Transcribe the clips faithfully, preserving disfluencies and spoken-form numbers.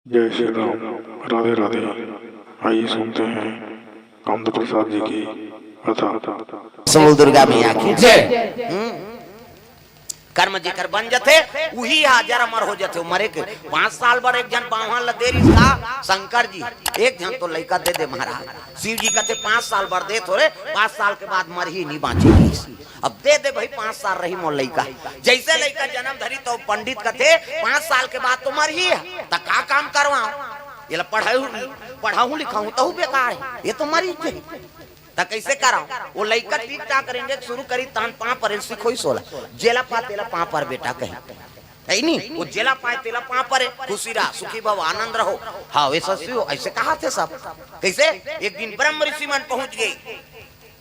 जय श्री राम। राधे राधे। आइए सुनते हैं कामदेव प्रसाद जी की कथा। सब बोल दुर्गा मैया की जय। हम्म। कर्म जेकर बन जथे, उही ह अजर अमर हो जथे। मरे के पाँच साल बर एक झन बाम्हन ल दे रिहिस का शंकर जी, एक झन तो लइका दे दे महाराज। शिव जी कथे, "पाँच साल बर दे थोरे, पाँच साल के बाद मरही, नी बाँचे।" अब दे दे भाई, पाँच साल रही मोर लइका। जइसे लइका जनम धरी तो पंडित कथे, "पाँच साल के बाद तो मरही ह, त का काम करवाओ? एला पढ़ाहूँ, पढ़ाहूँ लिखाहूँ तहू बेकार हे, ये तो मरी जाही।" त कइसे करव? वो लइका टिक टाक रेंगे के शुरू करी, तहन पाँव परे ल सिखोइस ओला। जेला पाय तेला पाँव पर बेटा कही। हे नी? वो जेला पाय तेला पाँव परे, "खुशी रहा, सुखी भव, आनंद रहो।" हाँ, यशस्वी हो, अइसे कहाथे सब। कइसे? एक दिन ब्रह्म ऋषि मन पहुँच गे।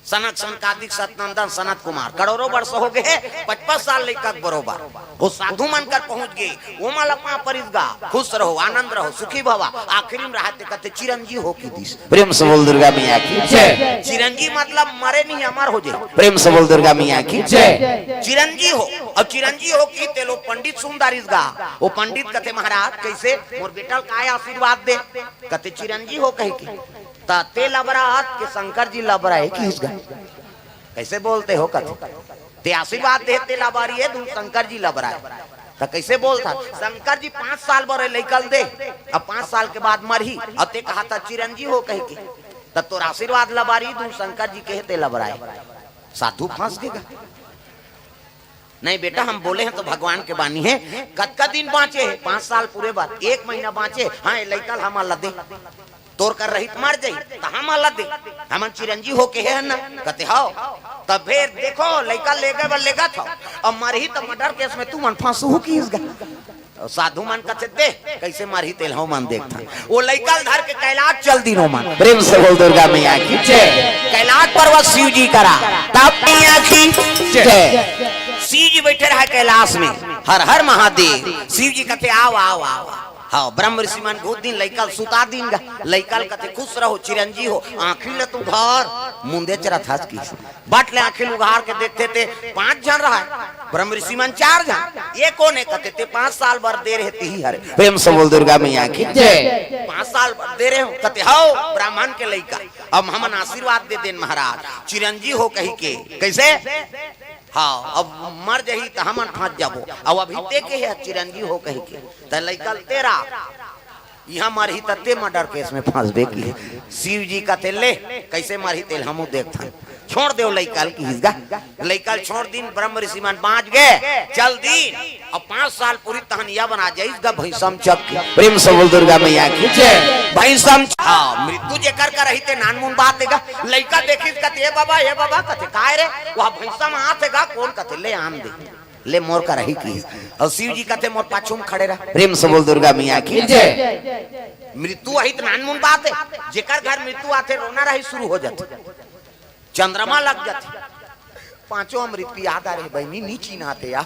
सनक सनकादिक सतनंदन सनत कुमार, करोड़ों वर्ष हो गे हे, पचपन साल लइका के बरोबर। वो साधु मन कर पहुँच गे, ओमन ला पाँव परिस गा, "खुश रहो, आनंद रहो, सुखी भवा।" आखिरी में रहा ते कथे, "चिरंजीव हो" कहि दिस। प्रेम से बोल दुर्गा मैया की जय। चिरंजीव मतलब मरे नहीं, अमर हो जाए। प्रेम से बोल दुर्गा मैया की जय। चिरंजीव हो, अउ चिरंजीव हो कहि ते ल पंडित सुन डारिस गा। वो पंडित कथे, "महाराज, कइसे मोर बेटा ल काय आशीर्वाद दे?" कथे, "चिरंजीव हो" कहि के। त ते लबरात के शंकर जी लबराए कहिस गा। "कइसे बोलते हो?" कथे, "ते आशीर्वाद दे, ते लबराए, धुन शंकर जी लबराए।" त कइसे बोलथस? शंकर जी पाँच साल बर लइका ल दे, अब पाँच साल के बाद मरही, अउ ते कहथस चिरंजीव हो कहि के। त तोर आशीर्वाद लबराए, धुन शंकर जी कहे ते लबराए। साधु फँस गे गा। "नहीं बेटा, हम बोले हैं तो भगवान के बानी हे।" "कतका दिन बाँचे हे?" "पाँच साल पूरे बर।" "एक महीना बाँचे?" "हाँ, ये लइका ल हमन ला दे।" "तोर कर रही त मर जाही, त हमन ला दे, हमन चिरंजीव हो कहे हन ना।" कथे, "हव।" "त फेर देखो, लइका लेगे बर लेगत हव, अब मरही त मर्डर केस में तुमन फँसहू" कहिस गा। अउ साधु मन कथे, "दे, कइसे मरही तेला हमन देखथन।" वो लइका ल धर के कैलाश चल दिन ओमन। प्रेम से बोल दुर्गा मैया की जय। कैलाश पर्वत शिव जी करा, तब मैया की जय। शिव जी बइठे रहा कैलाश में, "हर हर महादेव।" शिव जी कथे, "आव, आव, आव।" हाँ, ब्रह्म ऋषि मन बहुत दिन लइका ल सुता दिन गा। लइका ल कथे, "खुश रहो, चिरंजीव हो।" आँखी ल तो घर मुंदे चरत हस की बट ले आँखी ल उघार के देखथे ते पाँच झन रहय, ब्रह्म ऋषि मन चार झन। "ये कोन हे?" कथे, "ते पाँच साल बर दे रहे, तिही हरे।" प्रेम से बोल दुर्गा मैया की जय। "पाँच साल बर दे रहे हो?" कथे, "हव, ब्राह्मण के लइका, अब हमन आशीर्वाद दे देन महाराज, चिरंजीव हो कहि के।" कइसे? हाँ, अब मर जाही त हमन फँस जाबो, अब अभी ते कहे चिरंजीव हो कहि के, त लइका ल तेरा इहाँ मरही त ते मर्डर केस में फँसबे कहि। शिव जी कथे, "ले, कइसे मरही तेला हमू देखथन।" छोड़ देव लइका ल कहिस गा। लइका ल छोड़ दिन, ब्रह्म ऋषि मन बाँच गे, चल दिन। अब पाँच साल पूरी तहन यमराज आइस गा भैंसा म चघ के। प्रेम से बोल दुर्गा मैया की जय। भैंसा म च-, हाँ, मृत्यु जेकर कर रही ते नानमुन बात हे गा। लइका देखिस कथे, "ए बाबा, ए बाबा," कथे, "काय रे?" "वो भैंसा म आथे गा।" "कोन?" कथे, "ले आन दे।" "ले मोर कर रही" कहिस। अउ शिव जी कथे, "मोर पाछू म खड़े रह।" प्रेम से बोल दुर्गा मैया की जय। मृत्यु अही त नानमुन बात हे, जेकर घर मृत्यु आथे, रोना रही शुरू हो जाथे, चंद्रमा लग जाथे। पाँचों अमृत पिया डारे बहिनी, नी चिन्हाथे या,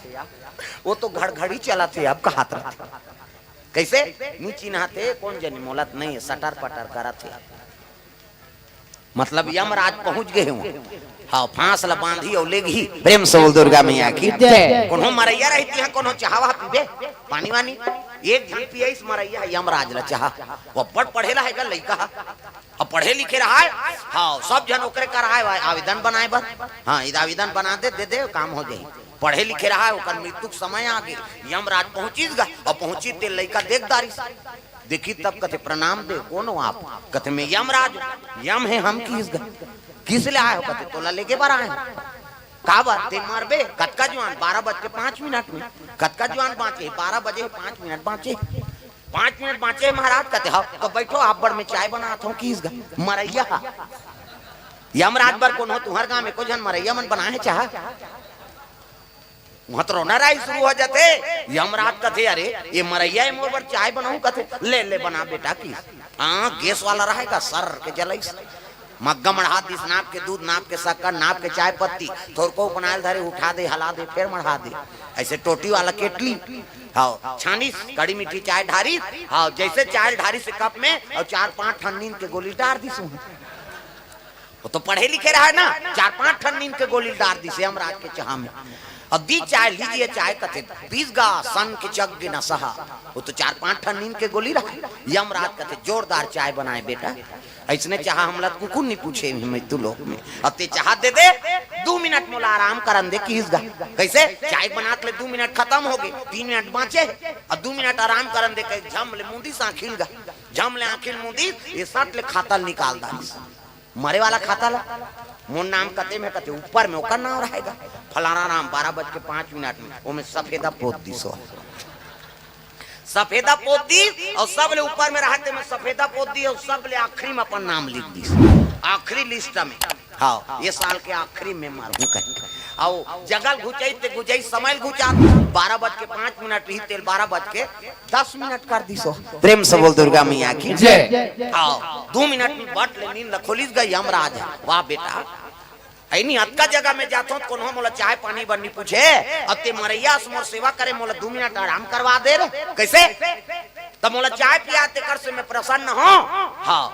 वो तो घड़घड़ी चलत हे, अब कहत रहथे। कइसे? नी चिन्हाथे, कोन जनी, मोला त नइ हे, सटर पटर करत हे। मतलब यमराज पहुँच गे हे वहाँ। हाँ, फांस ल बांधही अउ लेगही। प्रेम से बोल दुर्गा मैया की जय। कोनो मरइया रही तिहाँ कोनो चाहा वाहा पीबे, पानी वानी। एक झन पियइस मरइया यमराज ल चाहा। वो अब्बड़ पढ़े ला हे गा लइका ह। अब पढ़े लिखे रहय, हाँ, सब झन ओकरे कर आय, आवेदन बनाए बर। हाँ, इद आवेदन बना दे, दे दे, काम हो जाही। पढ़े लिखे रहय, ओकर मृत्यु के समय आ गे। यमराज पहुँचिस गा, अउ पहुँचिस ते लइका देख डारिस। देखिस तब कथे, "प्रणाम दे, कोन हो आप?" कथे, "मैं यमराज हूँ।" "यम हे हम" किहिस गा। "किस ले आए हो?" कथे, "तोला लेगे बर आए हँव।" "काबर? ते मरबे?" "कतका जुवान?" "बारह बज के पाँच मिनट में।" "कतका जुवान बाँचे?" "बारह बजे हे, पाँच मिनट बाँचे।" "पाँच मिनट बाँचे हे महाराज?" कथे, "हव।" "त बइठो, आप बर मैं चाय बनात हँव" किहिस गा। मरइया ह। यमराज बर कोनो तुँहर गाँव में एको झन मरइया मन बनाए हे चाहा? उहाँ तो रोना राई शुरू हो जाथे। यमराज कथे, "अरे, ये मरइया हे, मोर बर चाय बनाहूँ?" कथे, "ले, ले, बना बेटा" किहिस। हाँ, गैस वाला रहय गा, सर के जलइस। मग्गा मढ़ा दिस, नाप के दूध, नाप के शक्कर, नाप के चाय पत्ती, थोरको बनाए ल धरे, उठा दे, हला दे, फेर मढ़ा दे। अइसे टोटी वाला केटली, हाँ, छानिस, कड़ी मीठी चाय ढारिस, हाँ, जइसे चाय ढारिस कप में, अउ चार पाँच ठन नींद के गोली डार दिस उहाँ। वो तो पढ़े लिखे रहय ना, चार पाँच ठन नींद के गोली डार दिस यमराज के चाहा में। अब दी चाय, लीजिए चाय कथे, पीस गा सन के जग न सहा। वो तो चार पांच ठन नींद के गोली रहा। यमराज कथे, जोरदार चाय बनाए बेटा, अइसने चाहा हमला त कुकुर नहीं पूछे, मृत्यु लोक में। अब ते चाहा दे दे, दू मिनट मोला आराम करन दे, किहिस गा। कइसे? चाय बनात ले दू मिनट खतम होगे, तीन मिनट बांचे हे, अउ दू मिनट आराम करन दे, कहे झम ले मुंदी सांखिल गा। झम ले आंखिल मुंदी, ये सट ले खाता ल निकाल डारिस। मरे वाला खाता ला। मोर नाम कते में कते ऊपर में ओकर नाम रहेगा। फलाना नाम बारह बज के पांच मिनट में, ओमे सफेदा पोत दिस। सफेदा पोत दिस अउ सबले ऊपर में रहते में सफेदा पोत दिस अउ सबले आखिरी में अपन नाम लिख दिस। आखिरी लिस्ट में। हाँ, ये साल के आखिरी में मरहूं कहीं। अउ जगह ल घुचाई ते घुचाई समय ल घुचा। बारह बज के पांच मिनट रही तेल बारह बज के दस मिनट कर दिस। प्रेम से बोल दुर्गा मैया की। जय। हाँ, दू मिनट में बट ले नींद ल खोलिस गा यमराज ह। वाह बेटा, अइनी अतका जगह में जाथों त कोनो मोला चाय पानी बर नी पूछे, अब ते मरइया अस मोर सेवा करे, मोला दू मिनट आराम करवा दे रे। कइसे? त मोला चाय पिया, तेकर से मैं प्रसन्न हों। हाँ,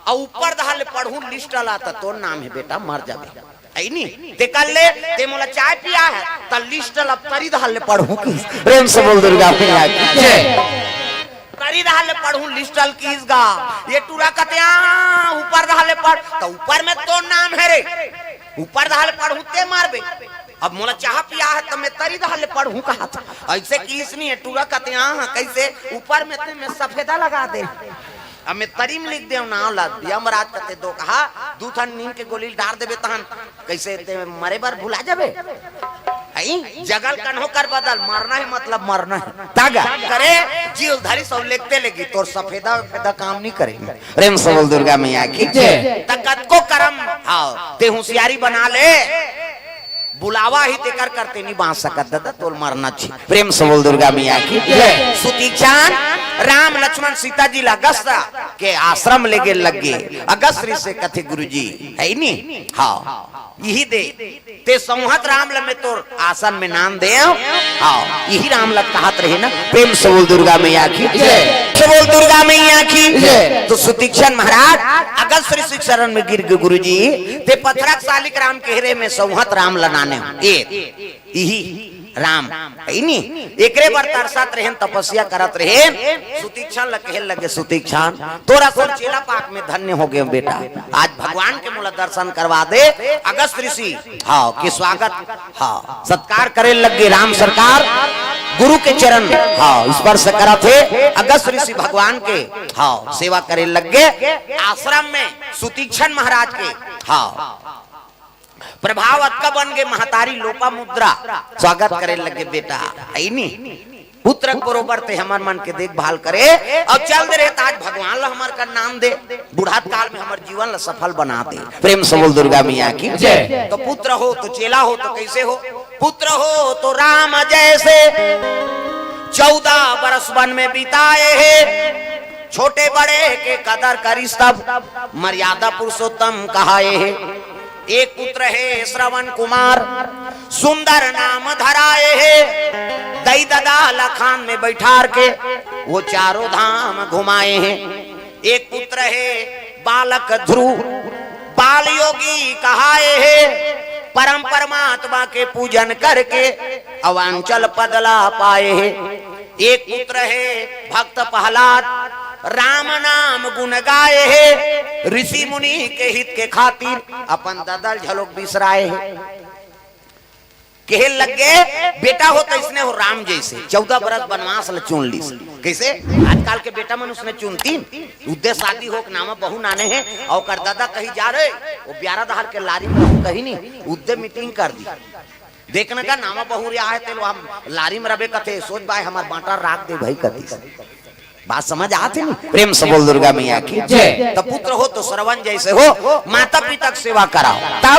अउ ऊपर डहर ले पढ़हूं लिस्ट ला, त तोर नाम हे बेटा, मर जाबे। अइनी, तेकर ले ते मोला चाय पिया हे, त लिस्ट ला तरी डहर ले पढ़हूं किहिस। प्रेम से बोल दुर्गा मैया की। जय। तरी डहर ले पढ़हूं लिस्ट ल किहिस गा। ये टूरा कथे ऊपर डहर ले पढ़, त ऊपर में तोर नाम हे रे। ऊपर डहर ले पढ़हूं ते मरबे। अब मोला चाह पिया हे त मैं तरी डहर ले पढ़हूं कहात। अइसे किहिस नहीं हे टूरा कथे, कइसे ऊपर में ते मैं सफेदा लगा दे। अब मैं तरी में लिख देंव नाम ला, यमराज कथे दो कहा, दू ठन नींद के गोली डार देबे तहन, कइसे ते मरे बर भुला जाबे? हई, जगह ल कन्हो कर बदल, मरना हे मतलब मरना हे। तागा करे, जीव धरी सब लेगते लेगी, तोर सफेदा उफेदा काम नहीं करे। प्रेम से बोल दुर्गा मैया की। जय। त कतको करम, हाँ, ते होशियारी बना ले, बुलावा ही तेकर करते नहीं बांच सकत दादा, तोल मरना छी। प्रेम से बोल दुर्गा मैया की। जय। सुतीक्षण राम लक्ष्मण सीता जी ला अगस्त के आश्रम लेगे लगे। अगस्त ऋषि कथे गुरुजी, हइनी? हाँ, इही दे। ते सौंहत राम ल मैं तोर आसन में नाम देंव। हाँ, इही राम ल कहात रहे ना। प्रेम से बोल दुर्गा मैया की। जय। से बोल दुर्गा मैया की। जय। तो सुतीक्षण महाराज अगस्त ऋषि के शरण में गिर गे गुरुजी। ते पथरा के सालिक राम कहे रहे, मैं सौंहत राम ल नानेंव। ए, इही राम, हइनी? एकरे बर तरसत रहेन, तपस्या करत रहेन। सुतीक्षण ल कहे लगे, सुतीक्षण, तोर असन चेला पाके में धन्य हो गेंव बेटा। आज भगवान के मोला दर्शन करवा दे। अगस्त ऋषि, हाँ, के स्वागत, हाँ, सत्कार करे लगे। राम सरकार गुरु के चरण, हाँ, स्पर्श करत हे। अगस्त ऋषि भगवान के, हाँ, सेवा करे लगे। आश्रम में सुतीक्षण महाराज के, हाँ, प्रभाव अतका बन गे, महतारी लोपामुद्रा स्वागत करे लगे, बेटा, हइनी? पुत्र के बरोबर ते हमर मन के देखभाल करे अउ चल दे रहे, त आज भगवान ल हमर कर नाम दे, बुढ़ात काल में हमर जीवन ल सफल बना दे। प्रेम से बोल दुर्गा मैया की। जय। तो पुत्र हो तो चेला हो तो कइसे हो? पुत्र हो तो राम जैसे, चौदह बरस वन में बिताए हे, छोटे बड़े के कदर करिस तब, मर्यादा पुरुषोत्तम कहाए हे। एक पुत्र हे श्रवण कुमार, सुंदर नाम धराए हे। दई ददा ल खान में बैठार के वो चारों धाम घुमाए हे। एक पुत्र हे बालक ध्रुव, बाल योगी कहाए हे। परम परमात्मा के पूजन करके अवांचल पद ला पाए हे। एक पुत्र हे भक्त प्रहलाद, राम नाम गुण गाए हे। ऋषि मुनि के हित के खातिर अपन ददा ल झलोक बिसराए हे। कहे लगे, बेटा हो त अइसने हो राम जैसे, चौदह बरस बनवास ल चुन लिस। कइसे? आजकल के बेटा मन उसने चुनतीन, उद्दे शादी हो के नामा बहू नाने हे, अउ ओकर ददा कही जा रहे, वो ब्यारा डहर के लारी में रहूं कही नहीं, उद्दे मीटिंग कर दी। देखना का नामा बहू रे आहे तेल हम लारी में रबे कथे, सोच बाय हमर बांटा राख दे भाई कथी। बात समझ आत हे नी? प्रेम से बोल दुर्गा मैया की। जय। त पुत्र हो तो श्रवण जैसे हो, माता पिता के सेवा कराओ। तब